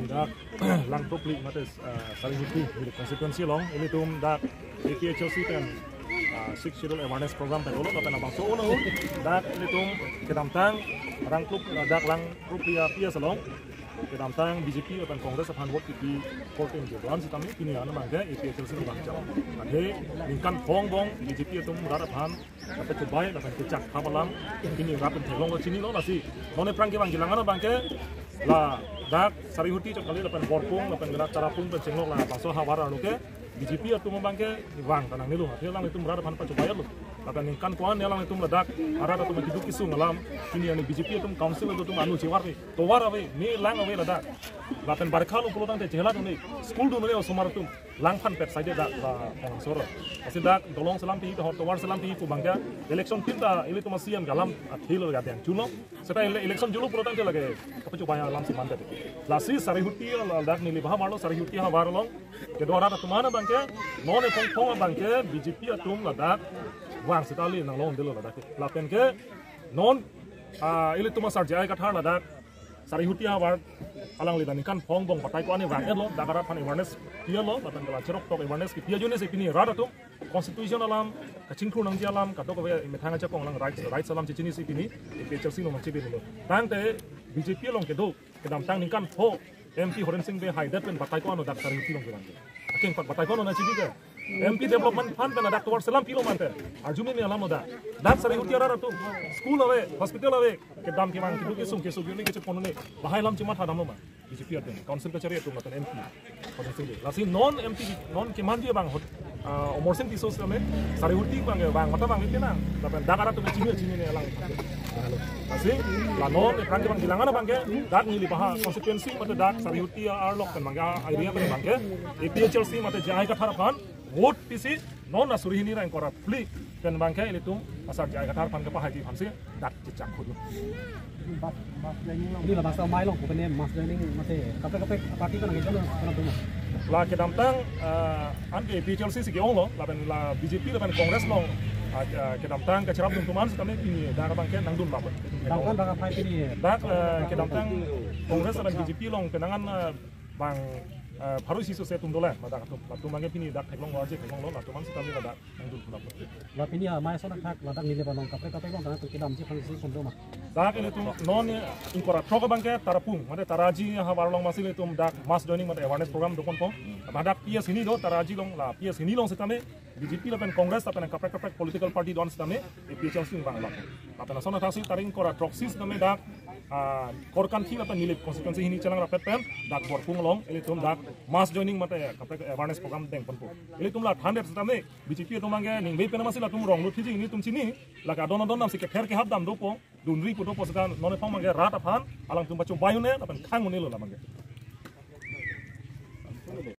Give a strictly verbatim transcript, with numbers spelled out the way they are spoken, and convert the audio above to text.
Dak Langtopli mate, ah, Sarihuti constituency along ilitum dak A P H L C pen, ah, Sixth Schedule awareness program pen dolo, lapen abangso uno dak ilitum kedamtang Langtop, dak Langtopli a P S along kedamtang B J P lapen Congress aphan vote kipi korte jo doan sitame pini an abangke A P H L C abang jam. Athe ningkan pho angbong B J P atum rat aphan kapachobai lapen kechak khap alam pini rat atum theklong lo, chinilo. Lasi non aphrang kevang kelang an abangke ladak Sarihuti chot kali lapen Borpung lapen dak Tarapung pen chenglok labangso ahavar arlo ke B J P atum abangke vang ta nangnelo. Athe alanglitum rat aphan pachobai lo. Lapen ningkan ko-an alanglitum ladak arat atum keduk kesung alam pini arni B J P atum council atum anu chevar ave, tovar ave, me lang ave ladak. Lapen barkha lo pulo tangte chehela atum ne school dun ne osomar atum langphan pet saide dak la Phongsor. Lasi dak dolong selam pi, tovar selam pi pu abangke election tin ta ilitum a C M ke alam athilo ga deng chulo. Seta ele-, election jolo pulo tangte lake kapachobai alam si mande. Lasi Sarihuti ladak neli baha marlo Sarihuti ahavar along kedo arat atum an abangke non ephong phong abangke B J P atum ladak vang seta le nanglongdelo ladak. Lapen ke non, ah, ilitum asar J I Kathar ladak Sarihuti ahavar alangli dak ningkan pho angbong batai ko-an vang-etlo, dak arat aphan awareness pi-etlo, lapen ke la cherok tok awareness kipi ajoine si pini rat atum constitution alam, kachingthur nangji alam, kadokave methang ajakong alang rights, rights alam chechinisi pini A P H L C along nangchebilo. Tangte B J P along kedo kedamtang ningkan pho M P Horen Sing Bey haidet pen batai ko-an dak Sarihuti along kelang. Akeng pat batai ko-an nangchebi ke. M P development fund pen dak tovar selam pilo mante. Arju meme alam lo dak. Dak Sarihuti arat atum school ave, hospital ave, kedam kevang keduk kesung kesung unit kechepon ne. Lahai alam chematha damlo ma. B J P atum, council kachari atum lapen M P. Horen Sing Bey. Lasi non M P, non kemanji abang hot, ah, Amarsing Tisso sitame Sarihuti abangke vang mate vang iti nang. Lapen dak arat atum chini chinine alang. Lasi la non aphrang kevang kelang an abangke dak neli baha constituency mate dak Sarihuti arlo pen abangke, area pen abangke A P H L C mate J I Kathar aphan vote pisi non asuri hini ra ingkoi ra phli pen abangke ilitum asar J I Kathar aphan kepahaiji aphansi dak chechak khutlo. Ini labangso amei along pu pen mass joining mate kaprek kaprek party pen nangkejoin pen doma. La kedamtang, ah, anke A P H L C si ke-onglo, lapen la B J P lapen Congress along, ah, ah, kedamtang kacherapdun atum an sitame pini dak abangke nangdun lapen. Dak kan bang aphai pini. Dak, ah, kedamtang Congress lapen B J P along penang an, ah, bang, ah, pharo isi sose atum dolang, ladak atum. Latum abangke pini dak theklonglo, arje theklonglo, latum an sitame ladak nangdun lapen. La pini amei ason athak ladak neli banon kaprek kaprek along tangte kedamji aphansi pu doma. Dak ilitum non ingkoi ra throk abangke Tarapung, mate Taraji ahavar along masi ilitum dak mass joining mate awareness program doponpo. Ladak P S hini do Taraji along, la P S hini along sitame B J P lapen Congress lapen kaprek kaprek political party do-an sitame A P H L C vang lapen. Lapen ason athaksi tarik ingkoi ra throksi sitame dak, ah, Korkanthi lapen Nilip constituency hini chelang rapet pen dak Borpung along ilitum dak mass joining mate kaprek awareness program dengponpo. Ilitum la thandet sitame B J P atum abangke ningve pen masi latum rong lut hiji, ilitum chini, lake adon adon damsi kether kehap dam dopo, dunri pu dopo seta non ephong abangke rat aphan alangtum pachobai un-e lapen khang un-elo la abangke.